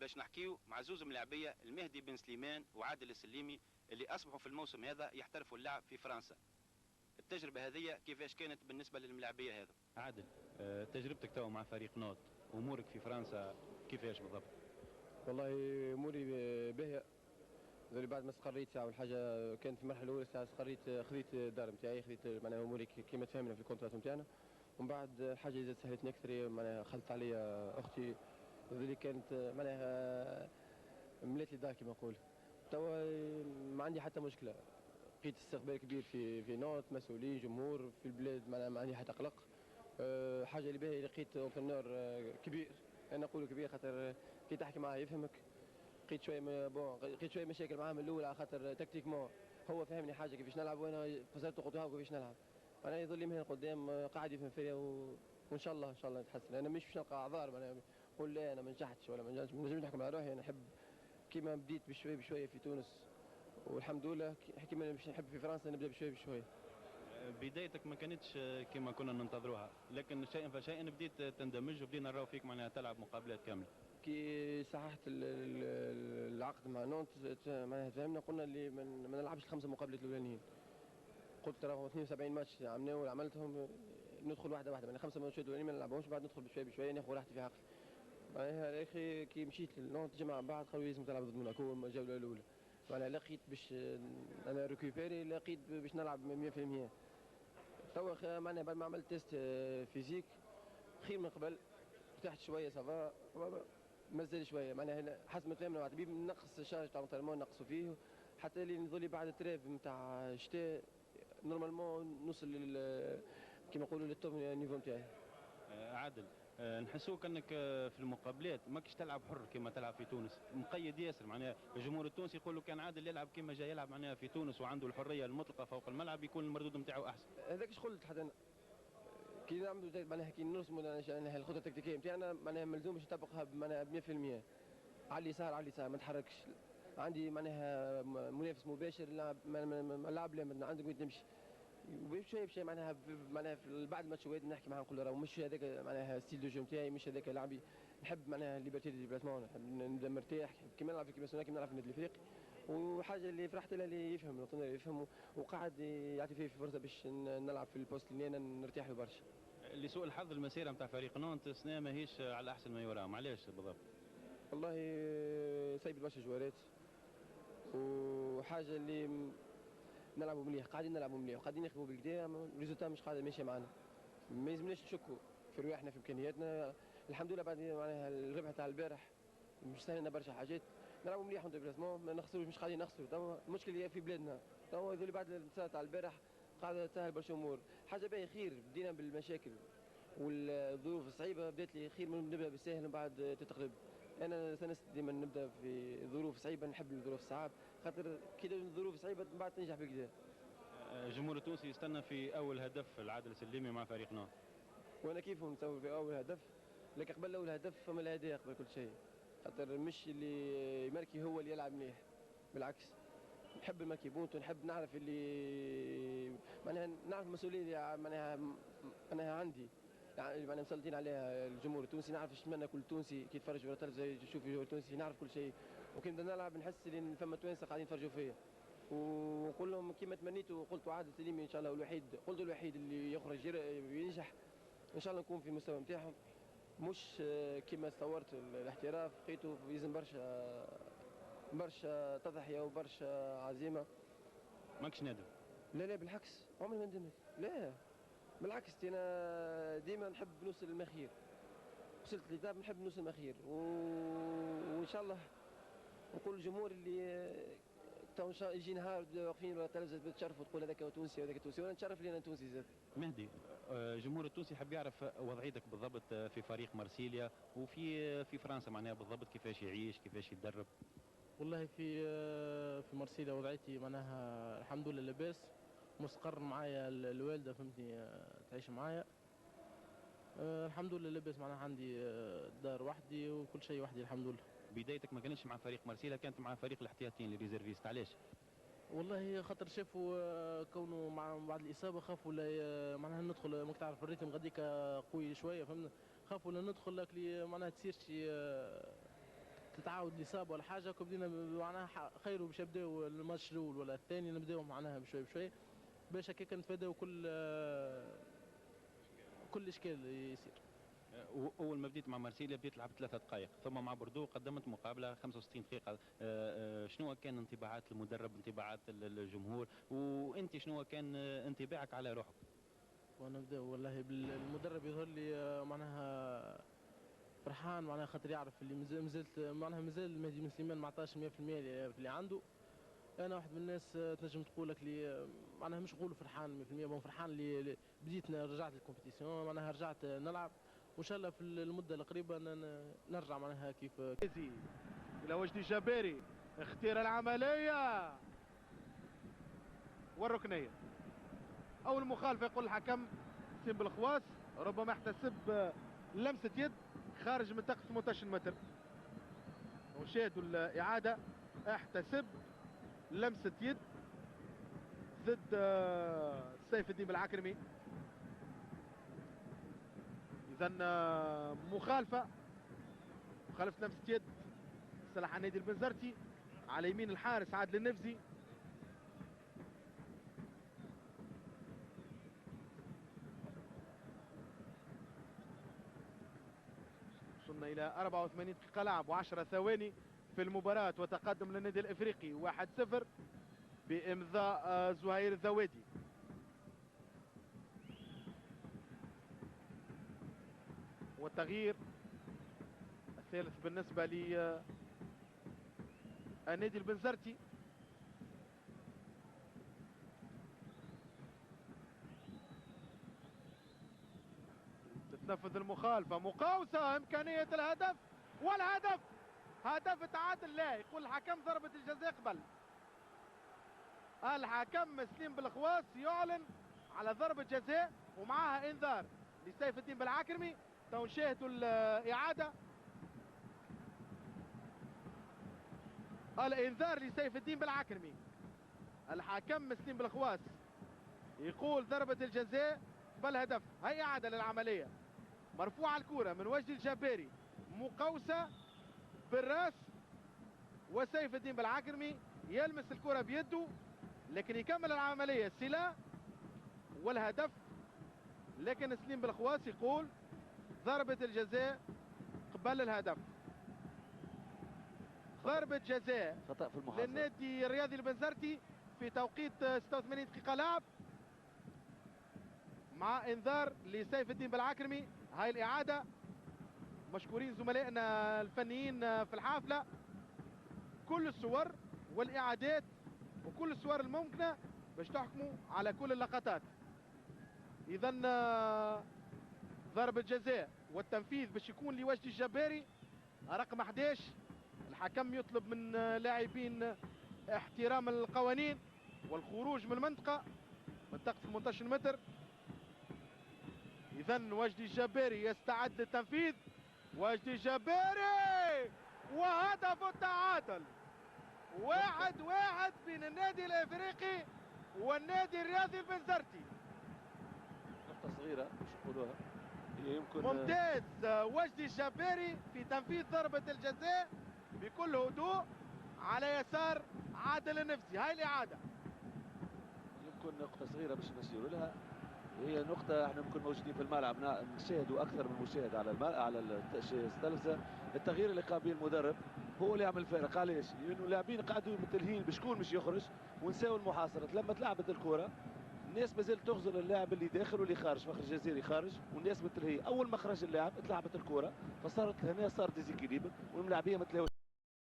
باش نحكيو مع زوز ملاعبيه، المهدي بن سليمان وعادل السليمي، اللي اصبحوا في الموسم هذا يحترفوا اللعب في فرنسا. التجربة هذه كيفاش كانت بالنسبة للملاعبيه هذا؟ عادل، تجربتك تو مع فريق نوت، امورك في فرنسا كيفاش بالضبط؟ والله اموري باهيه. بعد ما استقريت ساعة، والحاجة كانت في المرحلة الاولى ساعة استقريت، خذيت الدار نتاعي، خذيت معناها اموري كيما تفهمنا في ال contrat نتاعنا. ومن بعد الحاجة اللي زادت سهلتني اكثر، معناها خلطت عليا اختي اللي كانت معناها ملات لي دار كيما نقول. توا ما عندي حتى مشكله، لقيت استقبال كبير في نونت، مسؤولين، جمهور في البلاد، معناها ما عندي حتى قلق. حاجة اللي باهيه، لقيت entraîneur كبير، انا نقول كبير خاطر كي تحكي معاه يفهمك. لقيت شوية bon، لقيت شوية مشاكل معاه من الاول على خاطر tactiquement هو فهمني حاجة كيفاش نلعب، وانا فسرت قلت له كيفاش نلعب. انا يظل من هنا قدام قاعد يفهم فيا وان شاء الله ان شاء الله نتحسن. انا مش باش نلقى اعذار، معناها نقول لا انا ما نجحتش ولا ما نجحتش، ما نجمش نحكم على روحي. انا نحب كيما بديت بشوية بشوية في تونس والحمد لله، كيما باش نحب في فرنسا نبدا بشوية بشوية. بدايتك ما كانتش كما كنا ننتظروها، لكن شيئا فشيئا بديت تندمج وبدينا نراو فيك معناها تلعب مقابلات كاملة. كي صححت العقد مع نونت، معناها فهمنا، قلنا اللي ما نلعبش الخمسة مقابلات الاولانيين. قلت راهو 72 ماتش عملناه عملتهم، ندخل واحدة واحده، معناها خمسة ماتشات الاولانيين ما نلعبهمش، بعد ندخل بشوية بشوية ناخذ راحتي في عقلي. معناها يا اخي كي مشيت لنونت جماعة بعد قالوا لازم تلعب ضد موناكو الجولة الاولى، معناها لقيت باش انا récupérer، لقيت باش نلعب 100%. توا معناها بعد ما عملت test physique خير من قبل، ارتحت شوية ça va، مازال شوية معناها حسب ما تفهمنا مع الطبيب نقص ال charge تاع l'entraînement نقصوا فيه حتى اللي نظلي بعد ال trêve نتاع الشتاء normalement نوصل كيما نقولوا لل top niveau نتاعي. عادل، نحسوك انك في المقابلات ماكش تلعب حر كما تلعب في تونس، مقيد ياسر. معناها الجمهور التونسي يقولوا كان عادل يلعب كما جاي يلعب معناها في تونس وعنده الحرية المطلقة فوق الملعب يكون المردود نتاعو احسن. هذاك اش قلت حتى انا كي نعملوا معناها كي نرسموا الخطة التكتيكيه نتاعنا معناها ملزوم باش نطبقها معناها 100%. على اليسار على اليسار ما نتحركش، عندي معناها منافس مباشر، لعب لا عندك وين تمشي بشوية بشوية. معناها في بعد الماتشات نحكي معاه نقول له راهو مش هذاك معناها style de jeu نتاعي، مش هذاك لعبي. نحب معناها liberté de déplacement، نحب نبدا مرتاح كيما نلعب في l'équipe nationale كيما نلعب في النادي الافريقي. وحاجه اللي فرحت لها اللي يفهم l'entraîneur يفهم وقاعد يعطي فيه فرصة باش نلعب في ال poste اللي انا نرتاح له برشا. لسوء الحظ المسيرة نتاع فريق نونت السنة ماهيش على احسن ما يرام، علاش بالضبط؟ والله سايب برشا جوارات، وحاجه اللي نلعبوا مليح، قاعدين نلعبوا مليح وقاعدين نخدموا بالكدا، ال résultat مش قاعدة ماشية معنا. ما يلزمناش نشكوا في رواحنا في امكانياتنا، الحمد لله بعد معناها الربح تاع البارح مش سهلنا برشا حاجات، نلعبوا مليح en déplacement، ما نخسروش، مش قاعدين نخسروا. توا المشكل هي في بلادنا، توا يظل بعد الانتصار تاع البارح قاعدة تسهل برشا امور. حاجة باهيه خير بدينا بالمشاكل والظروف الصعيبه، بدات لي خير من نبدا بالساهل ومن بعد تتقلب. انا سنست ديما نبدا في ظروف صعيبة، نحب الظروف الصعاب خاطر كي الظروف صعيبة من بعد تنجح بالكدا. الجمهور التونسي يستنى في اول هدف العادل السليمي مع فريق نونت. وانا كيفهم نسوي في اول هدف، لكن قبل اول هدف فما الاداء قبل كل شيء، خاطر مش اللي يماركي هو اللي يلعب مليح، بالعكس نحب نماركي but ونحب نعرف اللي معناها نعرف المسؤولية اللي معناها عندي، يعني معناها مسلطين عليها الجمهور التونسي، نعرف اش نتمنى كل تونسي كي يتفرج ورا التلفزة يشوف الجمهور التونسي، نعرف كل شيء. وكي نبدا نلعب نحس اللي فما توانسة قاعدين يتفرجوا فيا، ونقول لهم كيما تمنيت وقلت عادل سليمي ان شاء الله الوحيد، قلت الوحيد اللي يخرج وينجح ان شاء الله نكون في المستوى نتاعهم، مش كيما تصورت الاحتراف لقيته يلزم برشا برشا تضحية وبرشا عزيمة. ماكش نادم؟ لا لا بالعكس، عمري ما ندمت، لا بالعكس، انا ديما نحب نوصل للمخير، وصلت l'étape نحب نوصل للمخير، وان شاء الله نقول للجمهور اللي تو ان شاء الله يجي نهار واقفين ولا التلفزة تشرفوا تقول هذاك تونسي وهذاك تونسي، وانا نتشرف لي انا تونسي زاد. مهدي، الجمهور التونسي حاب يعرف وضعيتك بالضبط في فريق مرسيليا وفي في فرنسا، معناها بالضبط كيفاش يعيش كيفاش يتدرب. والله في مرسيليا وضعيتي معناها الحمد لله لاباس، مستقر معايا الوالدة فهمتني تعيش معايا، الحمد لله لاباس، معناها عندي دار وحدي وكل شيء وحدي الحمد لله. بدايتك ما كانتش مع فريق مرسيليا، كانت مع فريق الاحتياطيين les réservistes، علاش؟ والله خاطر شافوا كونه مع بعد الاصابة خافوا لا معناها ندخل، ماك تعرف ال rythme غاديك قوي شوية فهمنا، خافوا لا ندخل لك معناها تصير شي تتعب تعاود الاصابة ولا حاجة، بدينا معناها خيروا باش يبداو الماتش الاول ولا الثاني نبداو معناها بشوي بشوي باش هكاك نتفاداو كل اشكال يصير. اول ما بديت مع مارسيليا بديت لعبت 3 دقائق، ثم مع بوردو قدمت مقابله 65 دقيقة. شنو كان انطباعات المدرب، انطباعات الجمهور، وانت شنو كان انطباعك على روحك؟ ونبدا والله بالمدرب يظهر لي معناها فرحان، معناها خاطر يعرف اللي مازلت معناها مازال المهدي بن سليمان ما عطاش 100% في اللي عنده. انا واحد من الناس تنجم تقول لك لي معناها مش نقولوا فرحان 100%، bon فرحان اللي بديت رجعت لل compétition، معناها رجعت نلعب، وان شاء الله في المدة القريبة نرجع معناها كيف. الى وجدي جباري، اختيار العملية والركنيه. اول مخالفة يقول الحكم سيم بالخواص، ربما احتسب لمسه يد خارج منطقة 18 متر. نشاهدوا الاعادة، احتسب لمسه يد ضد سيف الدين بالعكرمي. اذا مخالفة لمسه يد صلاح النادي البنزرتي على يمين الحارس عادل النفزي. وصلنا الى 84 دقيقة لعب و10 ثواني في المباراة، وتقدم للنادي الافريقي 1-0 بامضاء زهير الذوادي. والتغيير الثالث بالنسبة للنادي البنزرتي. تتنفذ المخالفة، مقاوسة، إمكانية الهدف، والهدف هدف التعادل. لا، يقول الحكم ضربة الجزاء قبل. الحكم سليم بالخواص يعلن على ضربة جزاء ومعها إنذار لسيف الدين بالعكرمي. تو نشاهدوا الإعادة. الإنذار لسيف الدين بالعكرمي. الحكم سليم بالخواص يقول ضربة الجزاء قبل هدف. هي إعادة للعملية، مرفوعة الكرة من وجه الجباري، مقوسة بالراس، وسيف الدين بالعكرمي يلمس الكرة بيده لكن يكمل العملية سلا والهدف. لكن سليم بالخواص يقول ضربة الجزاء قبل الهدف. ضربة جزاء خطأ في المحاصرة للنادي الرياضي البنزرتي في توقيت 86 دقيقة لعب، مع انذار لسيف الدين بالعكرمي. هاي الإعادة، مشكورين زملائنا الفنيين في الحافلة، كل الصور والإعادات وكل الصور الممكنة باش تحكموا على كل اللقطات. إذا ضربة جزاء والتنفيذ باش يكون لوجدي الجباري رقم 11. الحكم يطلب من لاعبين احترام القوانين والخروج من المنطقة، منطقة 18 متر. إذا وجدي الجباري يستعد للتنفيذ. وجدي الجباري وهدف التعادل، 1-1 بين النادي الافريقي والنادي الرياضي البنزرتي. نقطة صغيرة باش نقولوها هي يمكن ممتاز وجدي الجباري في تنفيذ ضربة الجزاء بكل هدوء على يسار عادل النفسي. هاي الإعادة. يمكن نقطة صغيرة باش نشير لها، هي نقطة احنا ممكن موجودين في الملعب نشاهدوا أكثر من مشاهد على على التلفزة. التغيير اللي قام به المدرب هو اللي عمل الفارق. علاش؟ لأنه اللاعبين قعدوا متلهين بشكون مش يخرج ونساو المحاصرة. لما تلعبت الكرة الناس مازالت تغزر اللاعب اللي داخل واللي خارج، فخر الجزيري خارج والناس متلهية. أول ما خرج اللاعب تلعبت الكرة، فصارت هنا صار déséquilibre والملاعبية ما تلهوش.